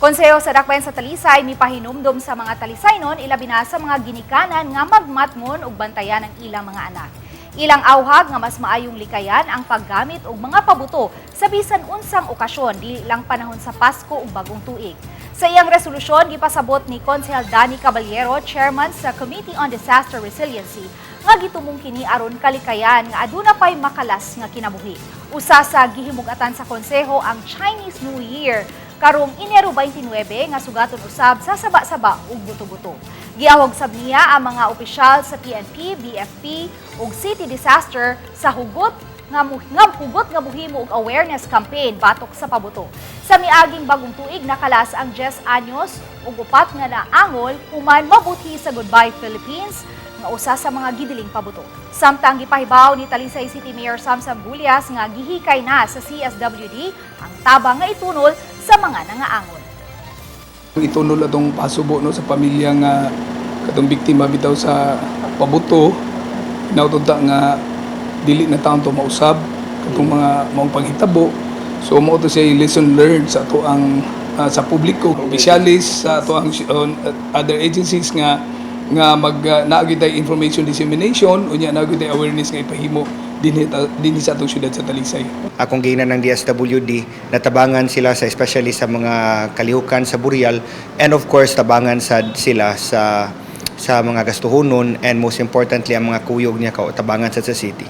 Konseho sa Dakbayan sa Talisay mipahinumdom sa mga Talisaynon, ilabi na sa mga ginikanan, nga magmatngon ug bantayan ang ilang mga anak. Ilang awhag nga mas maayong likayan ang paggamit og mga pabuto sa bisan unsang okasyon, dili lang panahon sa Pasko ug Bagong Tuig. Sa iyang resolusyon, gipasabot ni Konsehal Danny Caballero, chairman sa Committee on Disaster Resiliency, nga gitumong kini aron kalikayan nga aduna pay makalas nga kinabuhi. Usa sa gihimugatan sa konseho ang Chinese New Year karong Enero 29 nga sugaton usab sa saba-saba ug buto-buto. Giawhag sab niya ang mga opisyal sa PNP, BFP ug City Disaster sa hugot nga muhimo og awareness campaign batok sa pabuto. Sa miaging Bagong Tuig, nakalas ang 10 anyos ug 4 nga naangol human mabuthi sa Goodbye Philippines nga usa sa mga gidiling pabuto. Samtang gipahibaw ni Talisay City Mayor Samsam Gullas nga gihikay na sa CSWD ang tabang nga itunol sa mga nangaangol. Itunol atong pasubo, no, sa pamilya nga katong biktima bitaw sa pabuto. Hinaut nga dili na taon to mausab katong mga maong panghitabo. So mao to siya lesson learned sa ato ang sa publiko, opisyalis sa ato ang other agencies nga mag naa gyud tay information dissemination, unya naa gyud tay awareness nga ipahimo dinhi sa atong syudad sa Talisay. Akong giingnan ng DSWD, natabangan sila sa especially sa mga kalihukan sa burial and of course tabangan sad sila sa mga gastuhonon and most importantly ang mga kuyog niya tabangan sa city.